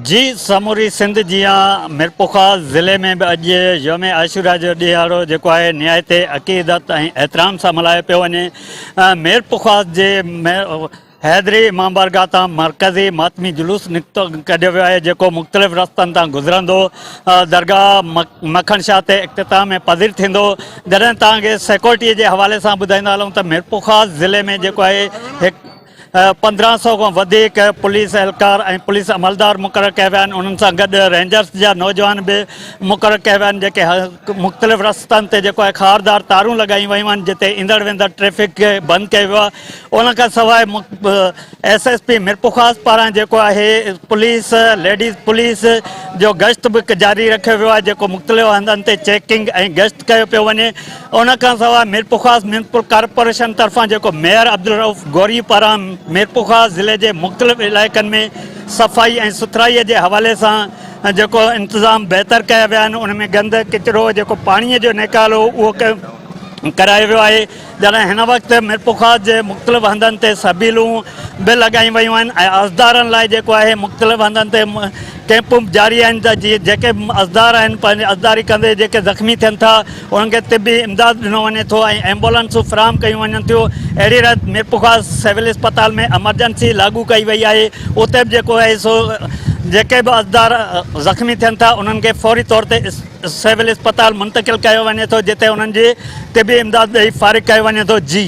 جي سموري سنڌ جيان ميرپورخاص ضلعي ۾ به اڄ يوم عاشورا جو ڏهاڙو جيڪو آهي نهايت عقيدت ۽ احترام سان ملهايو پيو وڃي. ميرپورخاص جي حيدري امام بارگاهه تان مرڪزي ماتمي جلوس نڪتو ڪڍيو ويو آهي جيڪو مختلف رستن تان گذرندو درگاهه مکڻ شاهه تي اختتام ۾ پذير ٿيندو. جڏهن توهان کي سيڪيورٽي جي حوالي سان ٻڌائيندا هلون ته ميرپورخاص ضلعي ۾ جيڪو آهي هڪ 15 سو کان وڌيڪ پوليس اهلڪار ۽ پوليس عملدار مقرر ڪيا ويا آهن، انهن سان گڏ رينجرز جا نوجوان به مقرر ڪيا ويا آهن، جيڪي مختلف رستن تي جيڪو آهي خاردار تارون لڳايون ويون آهن، جتي ايندڙ ويندڙ ٽريفڪ کي بند ڪيو ويو آهي. ان کان سواء ايس ايس پي ميرپورخاص پاران جيڪو آهي پوليس ليڊيز پوليس جو گشت به جاري رکيو ويو آهي، جيڪو مختلف هنڌن تي چيڪنگ ۽ گشت ڪيو پيو وڃي. ان کان سواء ميرپورخاص ميونسپل ڪارپوريشن طرفان جيڪو ميئر عبدالرئوف غوري پاران ميرپورخاص ضلعي جي مختلف علائقن ۾ صفائي ۽ سٿرائي جي حوالي سان جيڪو انتظام بهتر ڪيا ويا آهن، ان ۾ گند ڪچرو جيڪو پاڻي جو نيڪال هو اهو ڪرايو ويو آهي. جڏهن هن وقت ميرپورخاص جي مختلف هنڌن تي سبيلون به لڳايون ويون آهن ۽ عرضدارن لاء جيڪو آهي مختلف هنڌن تي ڪئمپون به جاري آهن ته جيئن جيڪي به عرضدار آهن پنهنجي عرضداري ڪندي جيڪي زخمي ٿين ٿا انهن کي طبي امداد ڏنو وڃي ٿو ۽ ايمبولنسون فراهم ڪيون وڃن ٿيون. اهڙي ريت ميرپورخاص سول اسپتال ۾ ايمرجنسي لاڳو ڪئي وئي آهي، اتي به جيڪو آهي سو جيڪي به عرضدار زخمي ٿين ٿا انهن کي فوري طور تي سول اسپتال منتقل ڪيو وڃي ٿو، جتي انهن جي طبي امداد ڏئي فارغ ڪيو وڃي ٿو. جي.